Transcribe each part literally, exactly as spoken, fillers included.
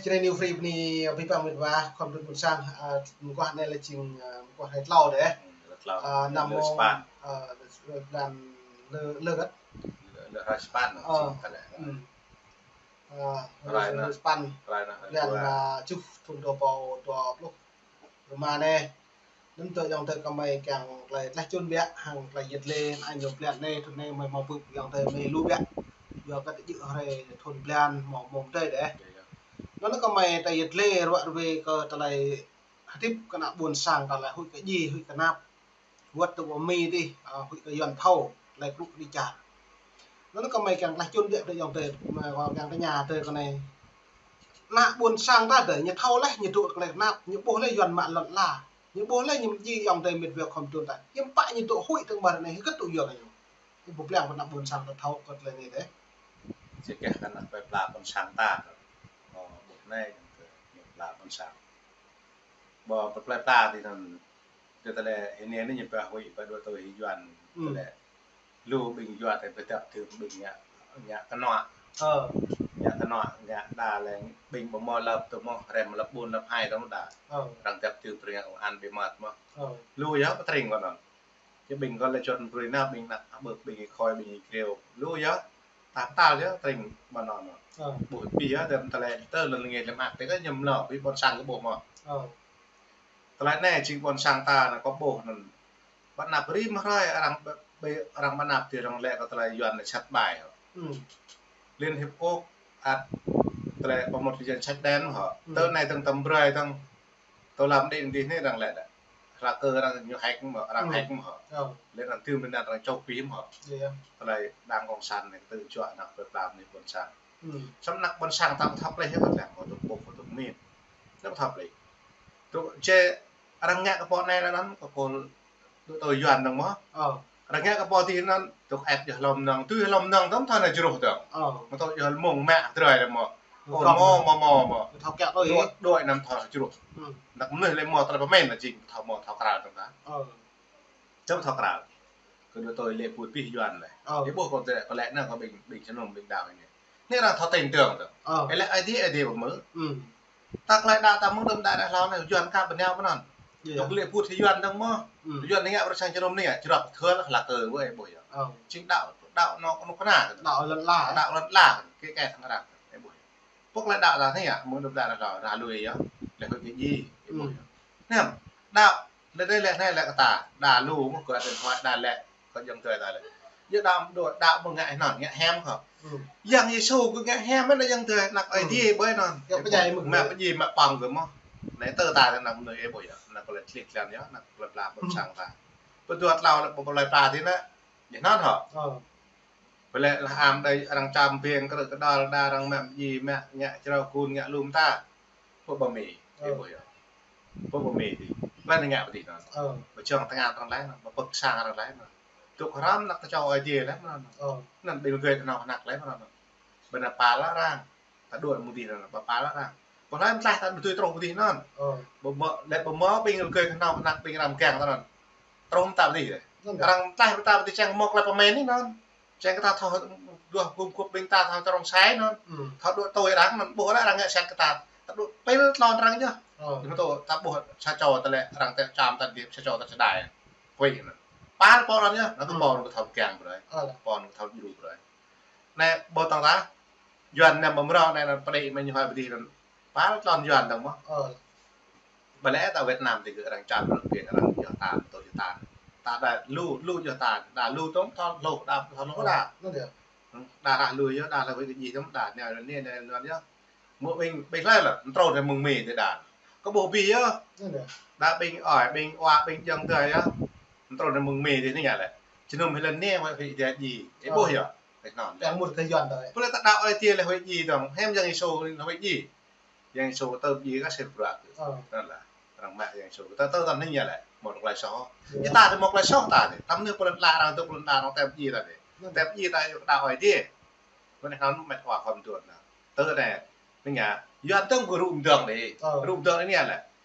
Čơđai New Free bơni abih bang met wa, khom tŭ ƀôn sang, a, mơguah anai lĕ jing, a, mơguah hrơi tlâo dêh. Hmm, hrơi tlâo. A, năm mông, a, lơ, lơ găt. Lơ, lơ hrơi sapăn, a, jing kơ lĕ. Hmm. A, hrơi sapăn. Hrơi anai, hrơi blan, a, juh thun dua rơbâo dua pluh rơma anai. Anŭn tơ ayŏng adơi gơmơi kiăng tơlơi tlaih čun biă, hăng tơlơi yet lê, anai ñu blan anai, thun anai gơmơi hmâo bưp ayŏng adơi gơmơi lu biă. Yua kơ tơjơ̆ hrơi thun blan hmâo mông adơi dêh. Anŭn gơmơi tơlơi yet lê ruă rơwe kơ tơlơi hơdip kơ ană ƀôn sang ta lĕ huĭ kơ djai, huĭ kơ tơnap. Wơ̆t tơ ƀơi Mi dih, a, huĭ kơ Yuan thâo, tơlơi krŭ kơđi čar. Anŭn gơmơi kiăng tlaih čun biă tơ ayŏng adơi, gơmơi kiăng tơña tơ kơ anai. Ană ƀôn sang ta dêh, ñu thâo laih, ñu dŏ tơlơi tơnap, ñu ƀuh laih Yuan mă lŏn ala. Ñu ƀuh laih ñu mơdjai ayŏng adơi met wa khom tŭ ta. Hiư̆m pă ñu dŏ huĭ tơ̆ng ƀar anai, hơget tŭ yua kơ ñu. Ñu ƀu blang pơ ană ƀôn sang ta thâo kơ tơlơi anai dêh. Či keh kơ ană plơi pla ƀôn sang ta. Ơ, ƀuh anai, kơ ană plơi pla ƀôn sang. Ƀơi plơi pla dih anŭn, tơ tơlơi hơnai anai ñu pơhuĭ, pơdŏ tui hĭ Yuan, hmm, tơlơi. Lu ƀing Yuan tơ pơdăp tơm ƀing ngă, ngă kơnuă. Ơ. Ngă kơnuă, ngă đa lĕ ƀing ƀu hmâo lăp tơ mơ̆, rem lăp ƀun lăp hai tơ mơ̆ đa. Ơ. Arăng dăp tơm ƀing ngă công an bí mật mơ̆. Ơ. Lu yơh pơtring kơ anŭn. Kơ ƀing kơ lĕ čuăt brơi nao ƀing ană ƀơ̆k ƀing khôi ƀing kriu. Lu yơh. Tap tal yơh tring ƀơi anŭn. Ơ. Ƀuh ƀi yơh, tơm tơlơi tơ lŏn ngă lĕ mă tơ kơ ñăm lŏ, ƀing ƀôn sang kơ ƀuh mơ̆. Ơ. Tơlơi anai jing ƀôn sang ta anai kơ ƀuh anŭn. Ƀă anăp rĭm hrơi arăng ƀă-, ƀă-, arăng ƀă anăp tơ arăng lĕ kơ tơlơi Yuan anai sat ƀai hŏ. Hmm. Liên Hiệp Quốc ăt tơlơi pơmŭt Yuan sat đen hŏ. Hmm. Tơ anai tơ̆ng tơm brơi tơ̆ng tơ lăm đĭ dih anai arăng lĕ đa. Hlak kơ arăng ñu hack mơ̆, arăng, hmm, hack mơ̆ hŏ. Ơ. Lĕ arăng tơm ƀing anŭn arăng čŏk ƀĭ mơ̆ hŏ. Iya, iya. Tơlơi đang cộng sản anai tơ čuă anăp plơi pla anai ƀôn sang. Hmm. Samơ̆ anăp ƀôn sang ta ƀu thâo plih yơh, kơ tơlơi kơ dŏ ƀuh, kơ dŏ min. Ta ƀu thâo plih. Tŭ či arăng ngă kơ pô anai anŭn, kơ pô dŏ tui Yuan dơ̆ng mơ̆. Ơ. Arăng ngă kơ pô dih anŭn, tŭ ĕp jơh hlŏm nong, tui hlŏm nong tơ̆m thâo anai jruh dơ̆ng. Ơ. Mơ̆ tŭ jơh mơ̆ng mă drơi lĕ mơ̆. Ơ, ôh, mơ̆, mơ̆, mơ̆, mơ̆. Tŭ thâo kiăng tui. Dŏ, dŏ anăm thâo jruh. Hmm. Anăp mơnuih lĕ mơ̆ tơlơi pơmĭn anai jing, thâo mơ̆, thâo krao dơ̆ng ta. Ơ. Tơ̆m thâo krao. Kơ dŏ tui lĕ pui pih Yuan lĕ. Ơ. Ih ƀuh kơ tơlơi, kơ lĕ anai kơ ƀing, ƀing jơnum ƀing đaŏ anai. Anai arăng thâo tin tưởng tơ̆ng. Ơ. Ơ lĕ Aê Diê, Aê Diê ƀu mơ̆. Hmm. Ta kơ lĕ đaŏ ta mơ̆ng đưm đă đă hlâo anai, Yuan ka bơnai ƀơi anŭn. Iya. Tŭ lĕ pui thâo Yuan dơ̆ng mơ̆. Hmm. Yuan anai ngă ƀơi sang jơnum anai, jrŏk thâo lă kơ ƀu ih ƀuh yơh. Ơ. Jing đaŏ, đaŏ anŭn kơnuk kơna. Đaŏ lŏn ala. Đaŏ lŏn ala, kơ kơ thâo arăng, ih ƀuh yơh. Pô kơ lĕ đaŏ ta anai yơh, mơ̆ng đưm đă đă hlâo, arăng lui yơh. Lĕ huĭ kơ djai, ih ƀuh yơh. Hmm. Anăm, đaŏ, lĕ dêh lĕ anai lĕ kơ ta, đa lu mơ̆ kơ điện thoại đa lĕ, kơ ayŏng adơi ta lĕ. Yua đaŏ mơ̆ đaŏ, đaŏ mơ̆ ngă hơnŭn, ngă hiam kơ. Hmm. Yang Yêsu kơ ngă hiam mơ̆ ayŏng adơi, anăp Aê Diê ƀơi anŭn. Yua pơdjai mơ̆. Mă pơdjai mă păng kơ mơ̆. Anai tơ ta anăp mơnuih ih ƀuh yơh, anăp kơ lĕ člih član yơh, anăp kơ lĕ plơi pla ƀôn sang ta. Pơdua tlâo lĕ pơplơi pla dih anai, dih anŭn hŏ. Ơ. Ƀơi lĕ lah am đơi arăng čăm ƀing kơ rơ̆ kơdal đa arăng mă djai mă ngă črâo kun ngă lum ta. Pơ ƀơi Mi, ơ, ih ƀuh yơh. Pơ ƀơi Mi dih. Lĕ anai ngă pơ dih anŭn. Ơ. Pơ čong tơngan arăng lĕ anŭn, pơ pơ̆k sang arăng lĕ anŭn. Tŭ hrăm anăp ta čô Aê Diê lĕ anŭn. Ơ. Anŭn ƀing gơ̆ kơnơ̆ng anăp lĕ anŭn. Ƀơi anăp pal arăng. Ta dŏ mơ̆ng dih anŭn, pơ pal arăng. Pơ hlơi mơ̆ tlaih ta dŏ tui truh pơ dih anŭn. Ơ. Ƀu mơ̆, lĕ ƀu mơ̆ ƀing gơ̆ kơnơ̆ng anăp ƀing răm kiăng ta anŭn. Truh mơ̆ ta pơ dih. Anŭn. Arăng tlaih pơ ta pơ dih čang mơ̆ tơlơi pơmĭn anŭn. Čang kơ ta thâo duah gum gŭp ƀing ta thâo čơrông sai anŭn. Hmm. Thâo dŏ tui arăng anŭn, ƀuh arăng ngă sat kơ ta. Ta dŏ pil tlôn arăng yơh. Ơ. Dih mơ̆ tŭ ta ƀuh sa čô tơlơi arăng tĕ čăm ta dih sa čô ta čơđai. Pui anŭn. Pal pô anŭn yơh, anŭn kơ, hmm, pô anŭn kơ thâo kiăng brơi. Ơ. Pô anŭn kơ thâo djru brơi. Anai ƀơi tơ̆ng ta, Yuan anăm ƀu mrâo anai anŭn pơđĭ mơ̆ ñu hơi pơ dih anŭn. Pal tlôn Yuan dơ̆ng mơ̆. Ơ. Ƀơi lĕ ta Việt Nam dih gơ̆ arăng čăm rơ̆k ƀing arăng yua ta, tơl yua ta. Ta đa lu, lu yua ta, đa lu tơ̆m thâo hluh, đa thâo hluh đa. Ơ, anŭn yơh. Hmm, đa rah lu yơh, đa rah wĭ kơ djai tơ̆m đa, anai, anai, anai, anai yơh. Mơ̆ ƀing, ƀing hlơi lĕ, mơtrô tơ mơ̆ng Mi tơ đa. Kơ ƀuh ƀi yơh. Anŭn yơh. Đa ƀing ơi, ƀing wa, ƀing ayŏng adơi yơh. Mơtrô tơ mơ̆ng Mi dih anai ngă lĕ. Jơnum hĭ lŏn anai, huĭ kơ djai djai. Ih ƀuh yơh. Ih anŭn. Yang mŭt kơ Yuan tơ. Pơ lĕ ta đaŏ Aê Diê lĕ huĭ djai dơ̆ng, hiam Yang Yêsu lĕ huĭ djai. Yang Yêsu tơm djai kơ sĭt bruă. Ơ. Anŭn lĕ. Arăng mă Yang Yêsu. Ta tơ ta anai ngă lĕ. Mơ̆ tơlơi soh. Iya. Yua ta tơ mơ̆ tơlơi soh ta dih. Tăm anai pô lŏn ala arăng tŭ pô lŏn ala arăng tơm djai ta dih. Anŭn. Tơm djai ta yua kơ đaŏ Aê Diê. Mơ̆ anai hăng met wa khom tŭ anŭn. Tơ anai. Anai ngă. Yuan tơ̆ng kơ rŭ mơdơ̆ng dih. Ơ. Rŭ mơdơ̆ng anai lĕ.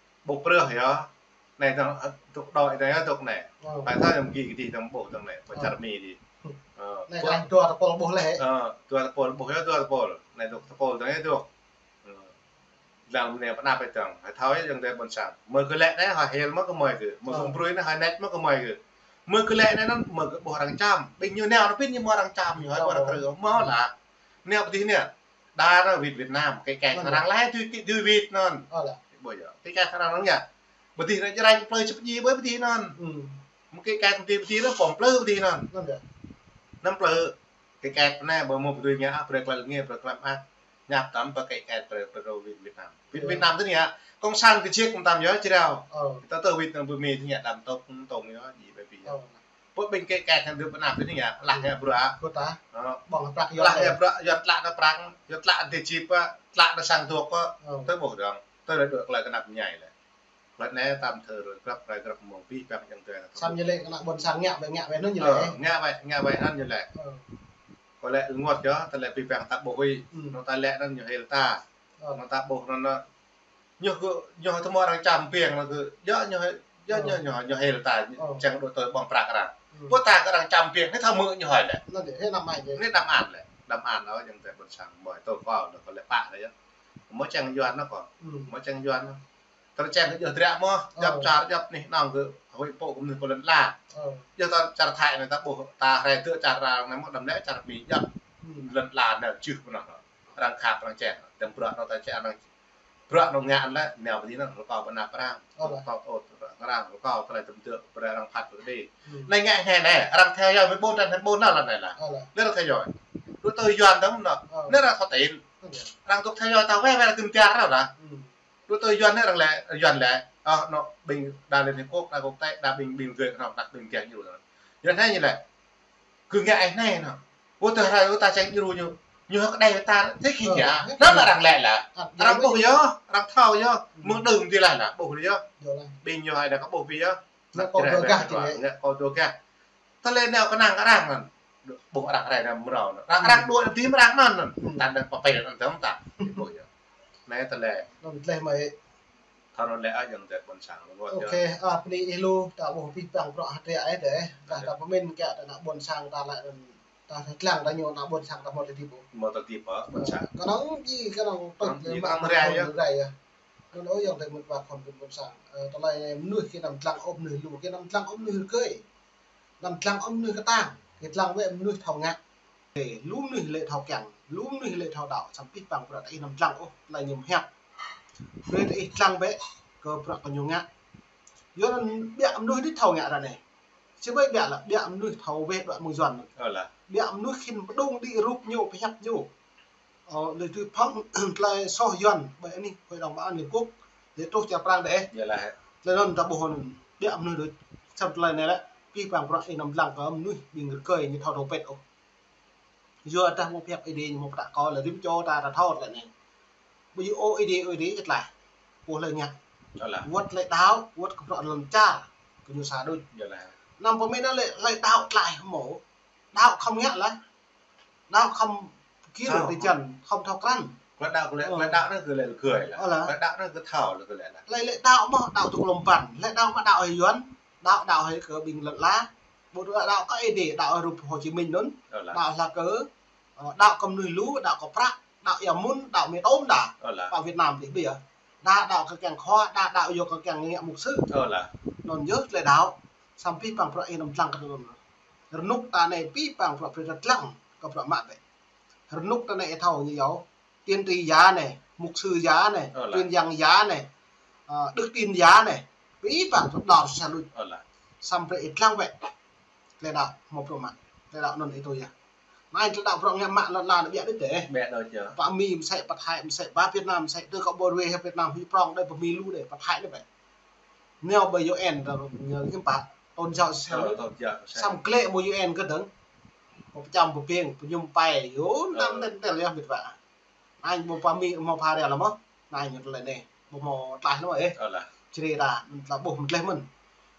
Ƀu prơh yơh. Anai tơ̆ng, tŭ đôč anai yơh tŭ anai. Ơ. Pai thâo yơh mơ̆ng gih kơ dih tơ̆ng ƀuh tơ̆ng anai. Ơ. Pơ čar Mi dih. Anai kơ anai dua tơpul ƀuh lĕ. Ơ, dua tơpul ƀuh yơh, dua tơpul. Anai tŭ tơpul tơ̆ng yơh tŭ. Ơ. Lăng mơnai pơnăp ai tong. Hơi thâo yơh ayŏng adơi ƀôn sang. Mơ̆ kơ lĕ anai hơi hil mơ̆ kơ mơi kơ. Mơ̆ kơ brơi anai hơi net mơ̆ kơ mơi kơ. Mơ̆ kơ lĕ anai anŭn mơ̆ kơ ƀuh arăng čăm. Ƀing ñu nao anŭn pin ñu mơ̆ arăng čăm ñu hơi ƀuh arăng trơ mơ̆ lah. Nao pơdih nao. Đa anŭn wĭt Việt Nam. Kĕ kĕ arăng laĭ tui tui wĭt anŭn. Ƀuh yơh. Kĕ kĕ arăng anŭn yơh. Pơdih anŭn jrăng plơi čơp ji ƀơi pơdih anŭn. Mơ̆ kĕ kĕ tui pơdih anŭn pom plơi pơdih anŭn. Năm plơi. Kĕ kĕ anai ƀơi mơ̆ pơdih ngă ah brơi klă ngă brơi klă ah. Ñăp tăm pơ kĕ kĕ brơi brơi wĭt Việt Nam. Wĭt Việt Nam tơ anai ah. Cộng sản kơ jek mơtam yơh jrao. Tơ tơ wĭt anŭn ƀơi Mi tơ anai ah đăm tŏk tŏng yơh ji ƀơi pĭ. Pơ ƀing kĕ kĕ hăng dư pơnăp tơ anai ah. Lah ngă bruă. Lah ngă bruă, yua tlă anŭn prăk, yua tlă anŭn tê jip ah, tlă anŭn sang dŏ ah. Tơ ƀuh dong. Tơ lĕ dŏ klơi kơnăp ñai lĕ. Klơi anai tăm thơ rơi grăp rơi grăp mơ̆ng pĭ păng ayŏng adơi. Samơ̆ ñu lĕ kơ ană ƀôn sang ngă wai ngă wai anŭn ñu lĕ. Ngă wai ngă wai anŭn ñu lĕ. Kơ lĕ rơngot yơh, tơlơi pĭ păng ta ƀuh wĭt. Anŭn ta lĕ anŭn ñu hil ta. Anŭn ta ƀuh anŭn ñu kơ ñu tơmơ̆ arăng čăm piêng anŭn kơ yơh ñu yơh ñu ñu ñu hil ta. Čang dŏ tui ƀơ̆ng prăk arăng. Ƀuh ta kơ arăng čăm piêng anai thâo mơ̆ ñu hơi lĕ. Anai đăm an lĕ. Đăm an ôh ayŏng adơi ƀôn sang mơi tơ kơ anŭn kơ lĕ pă lĕ yơh. Mơ̆ čang Yuan anŭn kơ. Mơ̆ čang Yuan anŭn. Tơl čang kơ djŏp dră mơ̆, djŏp čar, djŏp anih anŏng kơ, hơi pô kơ mơnuih pô lŏn ala. Djŏp ta čar Thái anai ta ƀuh, ta hrơi tơ čar arăng anai mơ̆ đăm lĕ čar Mi djŏp. Lŏn ala anai jưh pơ anŭn. Arăng khăp arăng čang, đăm bruă anŭn ta čang arăng. Bruă anŭn ngă lĕ, nao pơdih anŭn, rơkâo pơnăp arăng. Rơkâo ôt arăng, rơkâo tơlơi tơm tơ̆, bruă arăng phat pơkơđi. Anai ngă anai anai, arăng theo dõi mơ̆ ƀôn anŭn, ƀôn anŭn lĕ anai lah. Lĕ arăng theo dõi. Dŏ tui Yuan tơm anŭn. Anai arăng thâo tin. Arăng dŏ theo dõi ta wai wai arăng tơm tiar anŭn lah. Dŏ tui Yuan anai arăng lĕ, Yuan lĕ. Ơ, anŭn ƀing đa Liên Hiệp Quốc, đa quốc tế, đa ƀing ƀing gơi anŭn, đa ƀing tiar ñu anŭn. Yuan anai ñu lĕ. Kơ ngă ai anai anŭn. Ƀuh tơ hrơi ƀuh ta čang ñu ñu hơ̆k đai ta thế khi ya. Anŭn arăng lĕ lah. Arăng ƀuh yơh, arăng thâo yơh. Mơ̆ng đưm tui lah lah ƀuh yơh. Ƀing ñu hai đa kơ ƀuh pĭ yơh. Ngă kơ dŏ gah. Tơlơi nao kơnang arăng anŭn. Ƀuh arăng rai anŭn mrâo anŭn. Arăng arăng dŏ tơm arăng anŭn anŭn. Tơdah pơpĕl anŭn tơm ta. Ƀuh yơh. Anai tơlơi. Anŭn tơlơi mơi. Thâo anŭn lĕ ah ayŏng adơi ƀôn sang. Ôkê, ah, bơni ih lu, ta ƀuh pĭ păng bruă hơdră ai dêh. Tơdah ta pơmĭn kơ ta ană ƀôn sang ta lĕ anŭn. Ta lăng ta ñu ană ƀôn sang ta mơ̆ tơlơi tip ƀuh. Mơ̆ tơlơi tip ƀuh ƀôn sang. Kơnơ̆ng ji kơnơ̆ng tơlơi mă mơ̆ rai yơh. Anŭn ơi ayŏng adơi mơ̆ ƀă khŏm pĭn ƀôn sang. Ơ, tơlơi mơnuih kơ anăm lăng ôh mơnuih lu, kơ anăm lăng ôh mơnuih rơgơi. Anăm lăng ôh mơnuih kơtang, kơ lăng wơ̆t mơnuih thâo ngă. Ê, lu mơnuih lĕ thâo kiăng, lu mơnuih lĕ thâo đaŏ, samơ̆ pĭ păng bruă ta ih anăm lăng ôh, tơlơi ñu hiăp. Brơi ta ih lăng bĕ, kơ bruă kơ ñu ngă. Yua anŭn ƀiă mơnuih đĭ thâo ngă ră anai. Či ƀai ƀiă lah, ƀiă mơnuih thâo wơ̆t đuaĭ mơ̆ng Yuan. Ơ lah. Ƀiă mơnuih khĭn pơdŏng đĭ rup ñu, pơhiăp ñu. Ơ, lĕ tui phŏng tơlơi soh Yuan, ƀơi anih Hội đồng Bảo an Liên Hợp Quốc, lĕ truh čar Prang dêh. Yơh lah. Tơlơi anŭn ta ƀuh anŭn, ƀiă mơnuih đôč, samơ̆ tơlơi anai lĕ, pĭ păng bruă ih anăm lăng kơ mơnuih ƀing rơgơi ñu thâo thâo pĕt ôh. Yua dah mơ̆ pơhiăp Ơi Adai ñu mơ̆ pơtă kơ lĕ rĭm čô ta ta thâo tơlơi anai. Ƀu djơ̆ Ơi Adai, Ơi Adai čơt lah. Pô hlơi ngă. Wơ̆t tơlơi đaŏ, wơ̆t kơ bruă lŏn čar, kơ ñu sa đôč. Anăm pơmĭn anŭn lĕ tơlơi đaŏ tơlơi hmâo. Đaŏ khŏm ngă lah. Đaŏ khŏm kir tơjăn, khŏm thâo krăn. Tơlơi đaŏ, tơlơi đaŏ anŭn kơ lĕ rơgơi lah. Tơlơi đaŏ anŭn kơ thâo lah kơ lĕ lah. Tơlơi lĕ đaŏ mơ̆ đaŏ tŭ kơ lŏm păn. Tơlơi đaŏ mơ̆ đaŏ Ơi Yuan. Đaŏ, đaŏ hơi kơ ƀing lŏn ala. Ƀu đaŏ, đaŏ kơ Ơi Adai, đaŏ rup Hồ Chí Minh anŭn. Đaŏ lah kơ, ơ, đaŏ kơ mơnuih lu, đaŏ kơ prăk, đaŏ ia mŭn, đaŏ mơ̆ tôm đa. Pơ Việt Nam dih ƀiă. Đa đaŏ kơ kiăng khua, đa đaŏ yua kơ kiăng ngă mục sư. Anŭn yơh tơlơi đaŏ. Samơ̆ pĭ păng bruă ih anăm lăng kơ anŭn. Rơnŭk ta anai pĭ păng bruă brơi ta lăng kơ bruă mă bĕ. Rơnŭk ta anai ih thâo ñu yua. Tiên tri ya anai, mục sư ya anai, truyền giảng ya anai, ơ, đức tin ya anai. Pĭ păng bruă đaŏ sa đôč. Samơ̆ brơi ih lăng bĕ. Tơlơi đaŏ hmâo bruă mă. Tơlơi đaŏ anŭn ih tui yơh. Anai tơlơi đaŏ bruă ngă mă lŏn ala anai ƀiă đôč dêh. Ƀiă đôč yơh. Pơ Mi mơsĕ, pơ Thái mơsĕ, pơ Việt Nam mơsĕ, tui kơ ƀơi rơwe Việt Nam, Hưng Prong đơi, pơ Mi lu đơi, pơ Thái đơi bĕ. Nao ƀơi U N ta ñu hiư̆m pă, tôn giáo sai. Samơ̆ klĕ mơ̆ U N kơdơ̆ng. Pơčăm pơpiêng, pơñum pai, yơh, anŭn tơl tơl yơh mĭt wa. Anai ƀu pơ Mi hmâo pha ră lah mơ̆. Anai ñu tơlơi anai. Ƀu hmâo tlaih lah mơ̆ ê. Čơrê ta, tla ƀuh mơ̆ tlaih mơ̆n.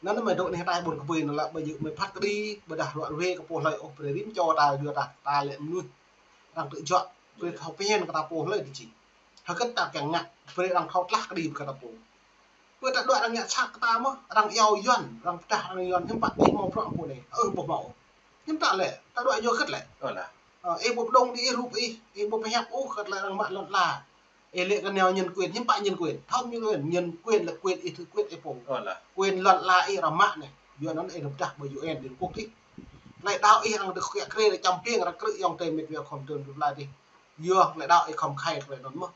Anŭn mơi dŏ anih ta ƀôn kơ ƀơi anŭn lah ƀơi yơh mơi phat kơđi, ƀơi dah ruă rơwe kơ pô hlơi ôh brơi rĭm čô ta yua ta, ta lĕ mơnuih. Arăng tơjuă, brơi thâo phiăn kơ ta pô hlơi tơčĭ. Hơget ta kiăng ngă, brơi arăng thâo tlaih kơđi kơ ta pô. Ƀơi ta đuaĭ arăng ngă sat kơ ta mơ̆, arăng iâu Yuan, arăng pơdah arăng Yuan, hiư̆m pă ih hmâo bruă pô anai, ơ ƀu hmâo. Hiư̆m pă lĕ, ta đuaĭ yua hơget lĕ. Ơ, ih ƀu pơdŏng đĭ ih rup ih, ih ƀu pơhiăp ôh hơget lĕ arăng mă lŏn ala. Ih lĕ kơ neo nhân quyền, hiư̆m pă nhân quyền? Thâo nhân quyền, nhân quyền là quyền ý thức, quyền ih pô. Ơ lah. Quyền lŏn ala ih ră mă anai. Yua anŭn ih lăp dah ƀơi U N, Liên Hợp Quốc adih. Tơlơi đaŏ ih arăng tơ khuă krê, čăm piêng, arăng krư̆ ayŏng adơi mĕt wa khŏm tơ̆n tơlơi đaŏ ih. Yua tơlơi đaŏ ih khŏm khai tơlơi anŭn mơ̆n.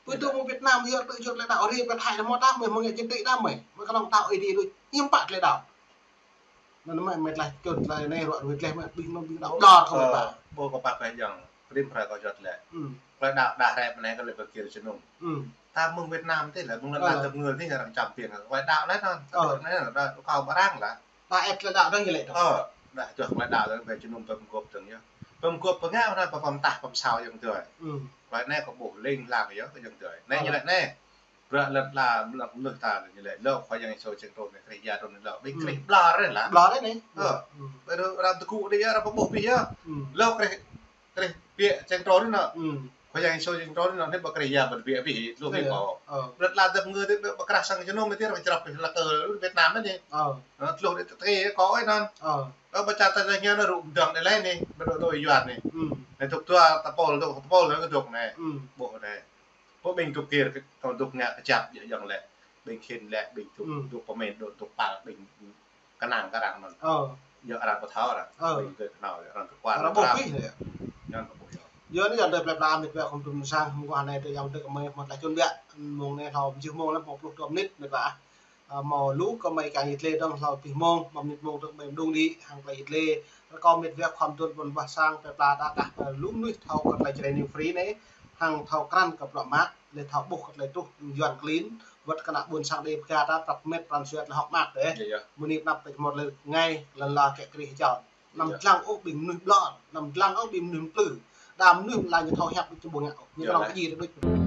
Pơ tơ mơ̆ Việt Nam yua tơ čut tơlơi đaŏ ri pơ Thái anai mơ̆ ta mơ̆ mơ̆ng čin tĭ đam mơ̆. Mơ̆ kơnơ̆ng ta ơi đi đuč, hiư̆m pă tơlơi đaŏ. Anŭn mơ̆ mĕt lah čut tơlơi anai ruă ruai tơlơi mơ̆ ƀing anŭn ƀing đaŏ đor kơ mơ̆ ta. Ơ, ƀu kơ pă kơ yang. Prim hrơi kơ čut lĕ. Hmm. Tơlơi đaŏ đah rĕ anai kơ lĕ pơkir jơnum. Hmm. Ta mơ̆ng Việt Nam tih lah, mơ̆ng lŏn ala tơpơngơ̆ tih arăng čăm piêng. Tơlơi đaŏ anai anŭn. Ơ. Anai anŭn đaŏ kâo ƀu arăng lah. Ta ĕp tơlơi đaŏ anŭn ñu lĕ tơ. Ơ, đah čuh tơlơi đaŏ anŭn ƀơi jơnum pơmgop tơ̆ng yơh. Pơmgop pơngă anŭn pơpơm tah pơm sao ayŏng adơi. Hmm. Tơlơi anai kơ ƀuh ling lang yơh kơ ayŏng adơi. Anai ñu lĕ anai. Bruă lŏn ala mơnuih ta ñu lĕ, lŏ Khua Yang Yêsu čang trô anai, Krist Yang trô anai lŏ. Ƀing Krist ƀlŏr anai lah. Ƀlŏr anai. Ơ. Hmm. Ƀơi anŭn arăng tơgŭ đĭ yơh, arăng pơƀuh ƀĭ yơh. Hmm. Lŏ Krist, Krist biă čang trô anai lŏ. Hmm. Khua Yang Yêsu čang trô anai lŏ, anai ƀơi Krist Yang ƀơi biă ƀĭ, tơlơi anai kơ. Ơ. Bruă lŏn ala tơpơngơ̆ tih, ƀơi krah sang jơnum anai tih arăng črăp lŏn kơ Việt Nam anai. Ơ. Anŭn tơlơi anai tơkê kơ ơi anŭn. Ơ. Kơ ƀơi čar ta jang ñu anŭn rŭ mơdơ̆ng anai lĕ anai, ƀơi dŏ dŏ Yuan anai. Hmm. Anai tŭk dua tơpul, tŭk tơpul anai kơ dŏ anai. Hmm. Ƀuh anai. Pô ƀing dŏ kir kơ, dŏ ngă kơjăp yơh ayŏng lĕ. Ƀing khĭn lĕ, ƀing dŏ, hmm, dŏ pơmĭn, dŏ, dŏ păl, ƀing kơnang kơ arăng anŭn. Ơ. Yơh arăng pơthâo arăng. Ơ. Ƀing kơ kơnao arăng kơ kual. Arăng ƀuh ƀĭ yơh. Anŭn ƀuh yơh. Yơh anai ayŏng adơi plơi pla mĕt wa khŏm tơ̆n sang, mơguah anai tơ ayŏng adơi kơmơi mơ̆ tơlơi čun biă. Mông anai hlâo mơjưh mông lăm hmâo pluh dua mơnit mĕt wa. Ơ, mơ̆ lu kơmơi kiăng yit lĕ dơ̆ng hlâo tih mông, mơ̆ mơnit mông dơ̆ng mơi mơđung đĭ, hăng tơlơi yit lĕ. Rơkâo mĕt wa khŏm tơ̆n ƀôn bah sang plơi pla ta kah, ơ, lu mơnuih thâo kơ tơlơi Jrai New Free anai, hăng thâo krăn kơ bruă mă, lĕ thâo ƀuh kơ tơlơi truh Yuan klin, wơ̆t kơ ană ƀôn sang Đêga ta prăp mĕt pran jua tơlơi hŏk mă dêh. Yơh, yơh. Mơ̆ng anai pơanăp tơ̆ hmâo tơlơi rơngai, lŏn ala kĕ Krist hơjăn. Anăm dlăng ôh ƀing mơnuih ƀlŏr, anăm dlăng ôh ƀing mơnuih plư. Đa mơnuih mơ̆ la ñu thâo hiăp ƀu či ƀu ngă ôh. Ñu kơnơ̆ng kơ djai tơ đôč.